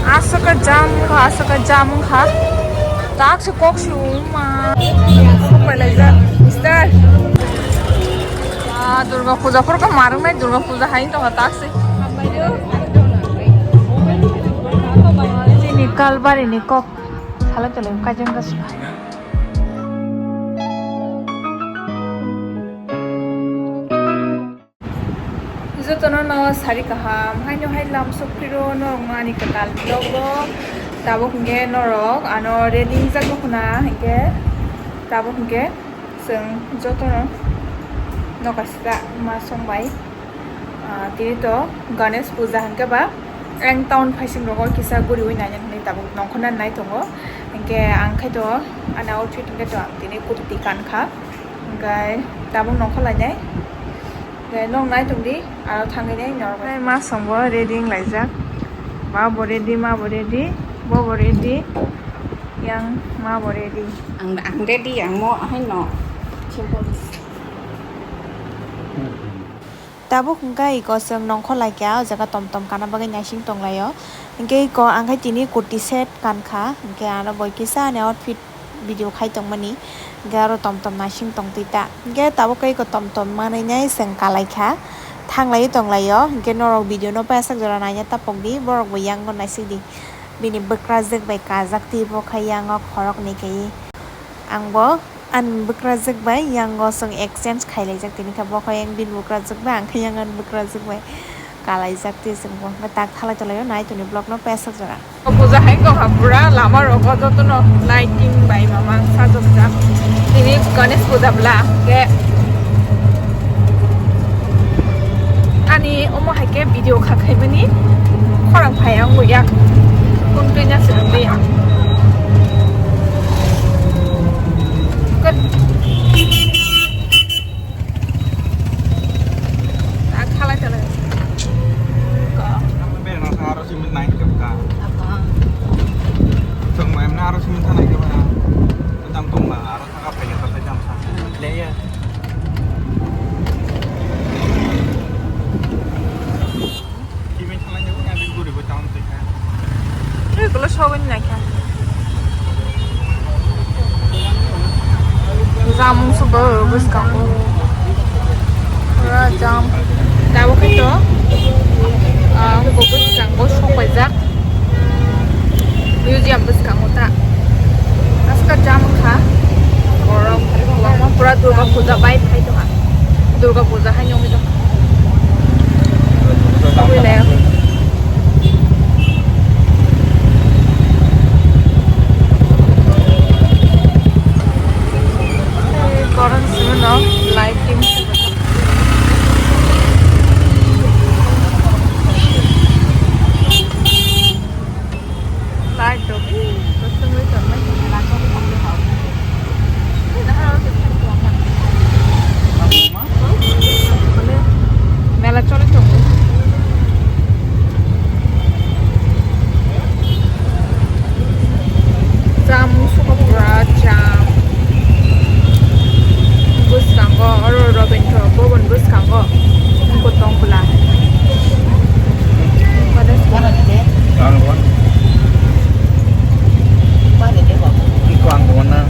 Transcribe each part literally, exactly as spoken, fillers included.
Aswk jam wngkha, aswk jam wngkha. Tak se kok se wngma. Sok pai laijak, mister. Ah, Durga puja phor khe marwk nai, Durga puja hai wng tongkha tak se. Chini Kalbari ni kok. Salai tolai kajang ka sukha. Jotono no sari kaham, haino hai lam sok phiro norok no ani kwtal vlog o. Tabuk hinkhe norok ano ready wngjak nukhuna hinkhe tabuk hinkhe chwng jotono nokaisa ma song bai. Ah, tini to Ganesh puja hinkhe ba ang town phaising rogo kisa guriwi naina hinwi tabuk nongkhorna nai tongo. Hinkhe ang khe to ani outfit hinkhe to ang tini kurti kankha. Hinkhe tabuk nongkhor lainai. Hinkhe nong nai tongdi, aro thangwi nai norok. Nai ma songbo ready wng laijak. Ma bo ready, ma bo ready, bo bo ready. Yang ma bo ready. Ang, ang ready, ang mo, ahai no. Simple. Tabuk hwnkha iko chwng nongkhor laikha, o jaga tom tom kana bagwi naising tonglaio. Hinkhe iko ang khai tini kurti set kankha, hinkhe ano boi kisa ani outfit video khai tongmani, hinkhe aro tom tom naising tongtwi ta. Hinkhe tabuk khe iko tom tom manwi nai chwng kalaikha, thanglaiwi tonglaio. Hinkhe norok video no pasak jora naina tapokdi, borok bo yango naisikdi. Bini bwkrajwk bai kajak twi bo khai yango khoroknwi kaiwi. Ang bo ani bwkrajwk bai yango chwng exchange khailaijak, tini khe bo khe yang bini bwkrajwk bai, ang khe yang ani bwkrajwk bai kalaijak twi chwng bo. Hwnkhe tak thalai tolai o nai tongni vlog no pesajak ang. Puja hai wngkha pura lama rogo jotono lighting bai mama sajokjak. Tini Ganesh puja bwla khe ani omo hai khe video kha khaimani khorang phai ang ya. Kun twi nya sini. Tak khalai khalai. Aro simi nai kebka. Apa? Chwng mai mane aro simi thanai kebka. Tang tong ma aro thaka phai kebka jam sa. Leya. Kimi thanai jago ya bin guri bo town twi kha. Tei kolo sogwi nai kha. Jamung subo bwskango. Pura jam. Tabuk khe to, ah, bo bwskango sokpaijak. Museum bwskango ta. Aska jam wngkha. Borok pura Durga puja bai phai tongkha. Durga puja hai nungwi tongkha. Tabuk le. Koron simi no lighting. Light rok, eh, kosongwi tongnai. Mela choli tongo. Jam suka pura jam. Bwskango oro Rabindra Bhavan bwskango wngkha tongphla. Ang wan. Iko ang wana.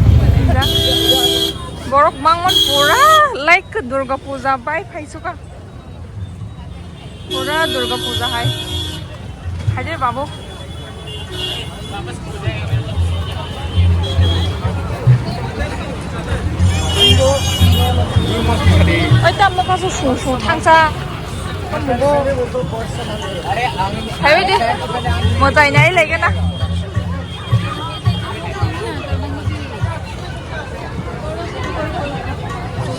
Borok mangman pura like Durga Puja bai phaichuka. Pura Durga Puja hai. Haide babu. Oi, tamo kaso su su thangsa. Tamo bo. Hai de. Mo tai nai lege na.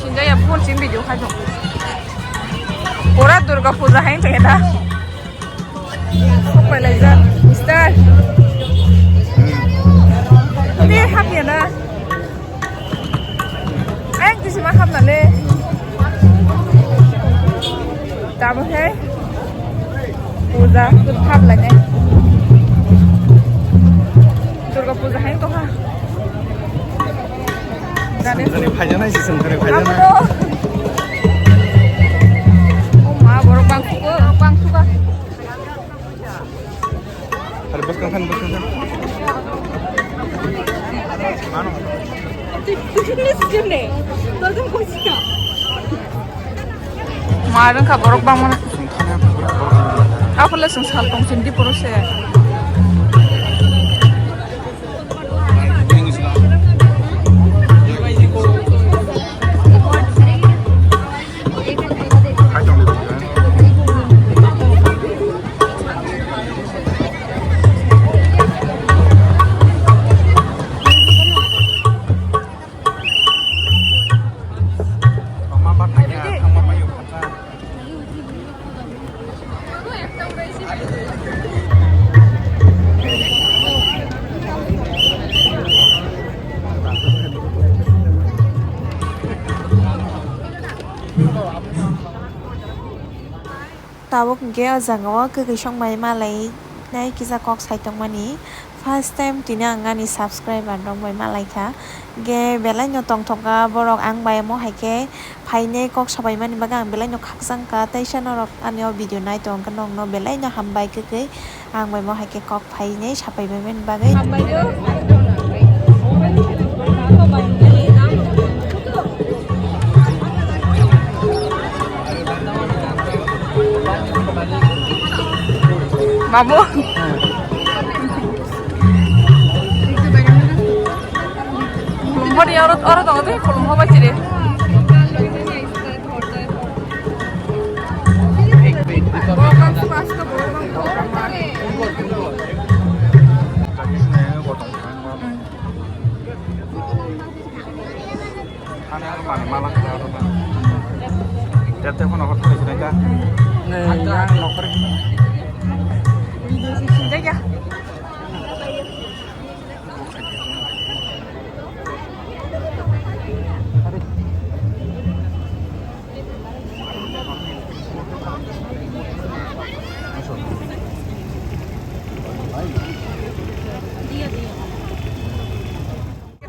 Sinjaya phone sim video khai thok. Pura Durga Puja hai thok eta. Sok pai laijak, mister. Ini hap ya na. Ayang tisi ma hap na le. Tamo hai. Puja, kut hap lainai. Durga Puja hai tongkha. Jani. Sengkari phaijaknai, si sengkari phaijaknai. Abo. O ma, borok bangsugo, bangsugo. Bwskang thani, bwskang thani. Ano. Ma rwngkha borok bangmano. Aphole chwng sal tong sindi borok se. Tabuk hwnkhe o jaga o kwkwi songbai malainai kisa kok saitongmani. First time tini ang ani subscriber rok bai malaikha. Hwnkhe belai no tongthokha borok ang bai omo hai khe phainai kok sabaimani bagwi ang belai no khakchangkha. Teisa norok ani o video nai tongkhe nokno belai no hambai kwkwi. Ang bai bo hai khe kok phainai sapai bai mani bagwi. Babu. Khulumho de oro, oro tongo tei khulumho bai chiri.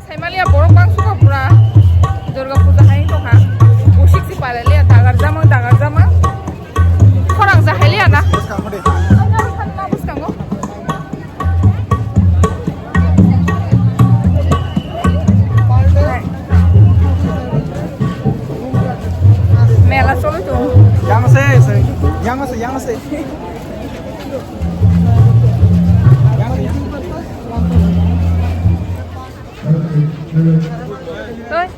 Saimaliya borok bangsugo pura Durga puja hai tongkha. Bosik si palaliya dagar jama dagar jama. Khorang jahai liya na. Bwskango. Mela choli tongo. Yang se, se, yang se, yang se. Yang se, yang se. Oi.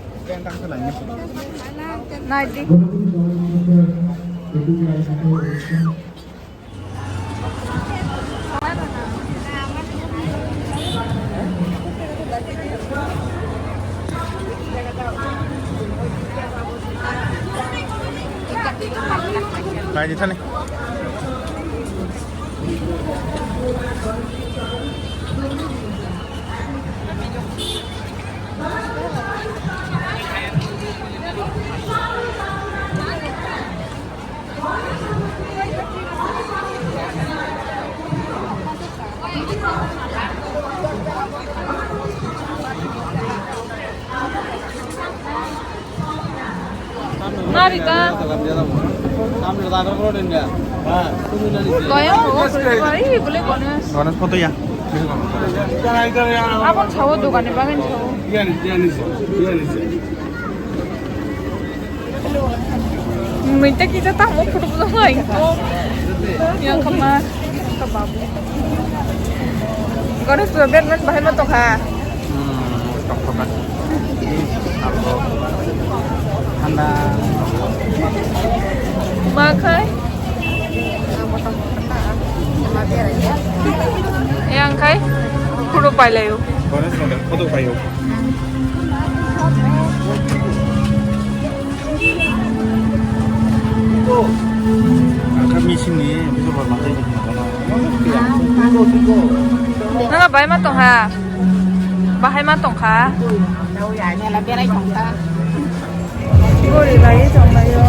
Nai di. Nai di thani. Narita. Goya, oh, bole Ganesh. Ganesh photo ya. Abon sawo dogani bagin sawo. Minta kita tamu photo photo lain ko. Yang kemar, ke babu. Ganesh tu ben ben bahai ma tokha. Hmm, tokha. Abo. Thanda. Ma khai. Yang khai. Photo pai layo. Ganesh photo pai layo. Nana bai ma tongha? Bahai ma tongkha? Gori lai tonglaio.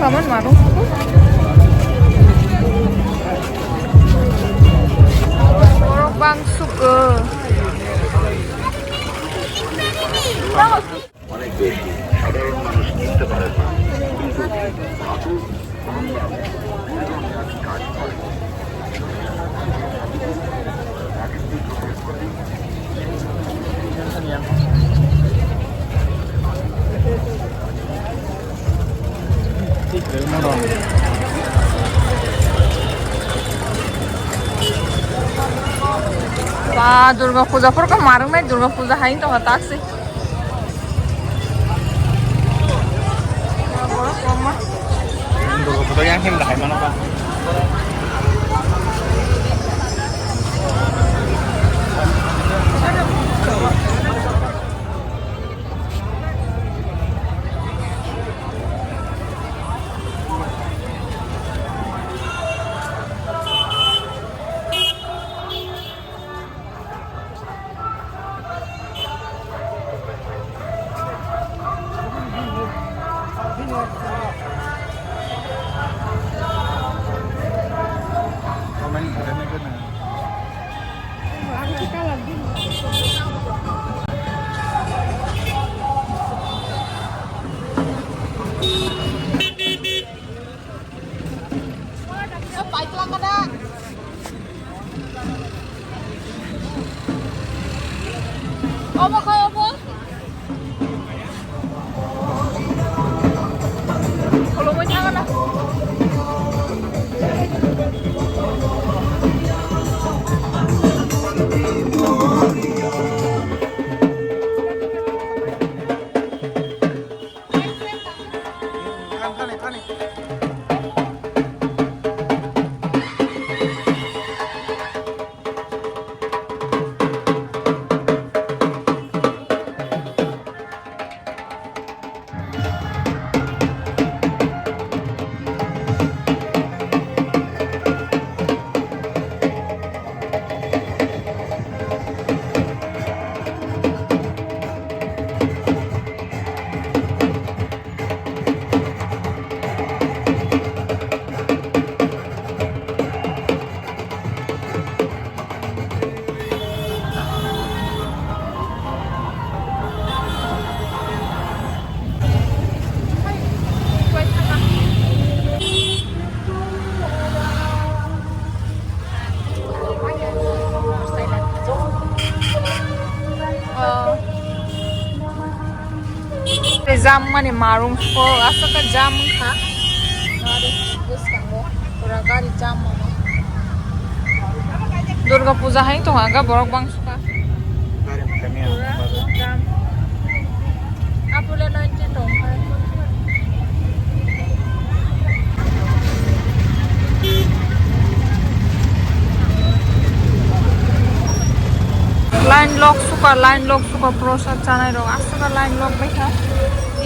Kaman mano. Borok bang sugo. অনেক বেশি। সাধারণ মানুষ কিনতে পারেন না, কিন্তু ধাতু Ba, Durga Puja phuru khe marwk nai, Durga Puja hai wng tongkha taksi. Durga Puja yang him dahai mano ba. Obo khai obo. Kolomoi thangana. Jam mani marung ko aswk khe jam wngkha. Gari bwskango pura gari jam mano. Durga puja hai tongkha borok bangkha. Pura jam. Apple ninety tongkha. Line lok suka, line lok suka, prosad chanai rok aswk line lok bai kha.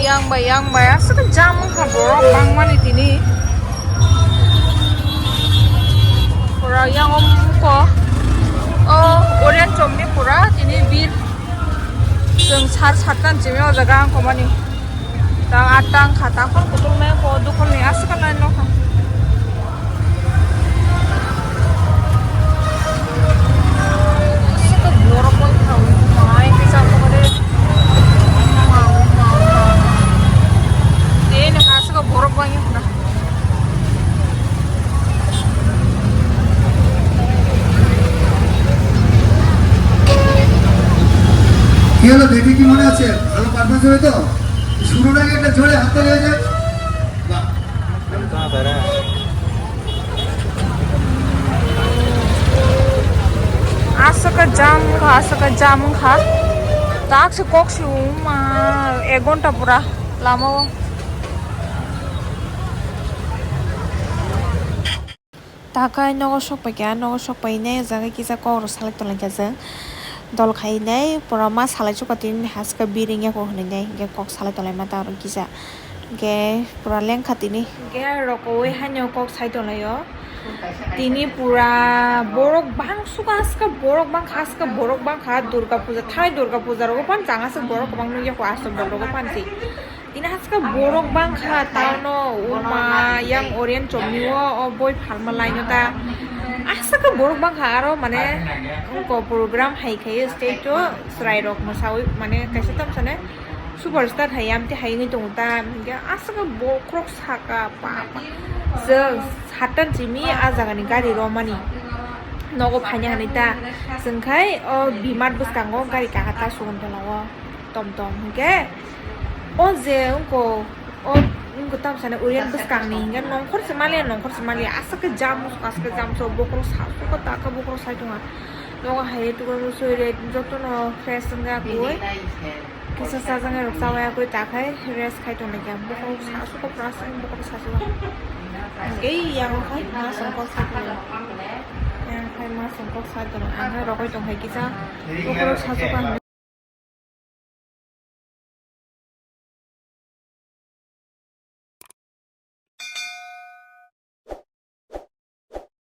Yang bai, yang bai, aswk jam wngkha borok bangmani tini. Pura yang o muko, o Orianchomni pura tini bir. Chwng sar sattan chini o jaga ang komani. Tang atta ang kha, takhon kutung me ko dukholni aswk line no kha. Aswk borok wngkha, mai kisa wngkha de. Tei no aswk borok wngkha. কি হলো, দেখে কি মনে হচ্ছে ভালো পারফরমেন্স হবে তো? শুরুর আগে একটা জোরে হাততালি হয়ে যাক। বাহ। Aswk jam wngkha, aswk jam wngkha. Tak se kok se wngma ek ghonta pura lama o. Takai nogo sok paikha, nogo sok painai o jaga kisa kok rok salai tonglaikha chwng. Dol khainai pura ma salai chukha tini haske biring ya kok hinui nai hinkhe kok salai tonglaima ta oro kisa. Hinkhe pura lengkha tini. Hinkhe rokoui haino kok sai tonglaio. Tini pura borok bangsuka haske borok bangkha, haske borok bangkha, Durga puja thai Durga puja rogo phan chang aswk borok kwbang nukya kho aswk borok rogo phan si. Tini haske borok bangkha, tauno uma yang Orianchomni o, o boi phalma laino ta. Aswk borok bangkha aro mane wngko program hai khe stage o chwrai rok mwsawi mane kaisa tamo sane Superstar hai amte hai wngwi tongo ta, hinkhe aswk bokhorok saka, papa. Chwng satan simi a jagani gari romani nogo phaina hinwi ta. Chwng khai o B-Mart bwskango gari kaha ta sugon tola o tom tom hinkhe o je wngko o wngko tam sani Oriyan bwskangni hinkhe nongkhor se maliya, nongkhor se maliya, aswk khe jam, aswk khe jam, so bokhorok sa suko ta khe bokhorok sai tongo. Nogo hai tugo soi re jotono fresh wngya koi. Kisa sajak rok chawai koi ta khai rest khai tong lai kha. Bokhorok sa suko plus bokhorok sa suko. Ei yang khai ma songkok sa tong. Yang khai ma songkok sa tong. Ang khai rokoi tong khai kisa. Bokhorok sa suko.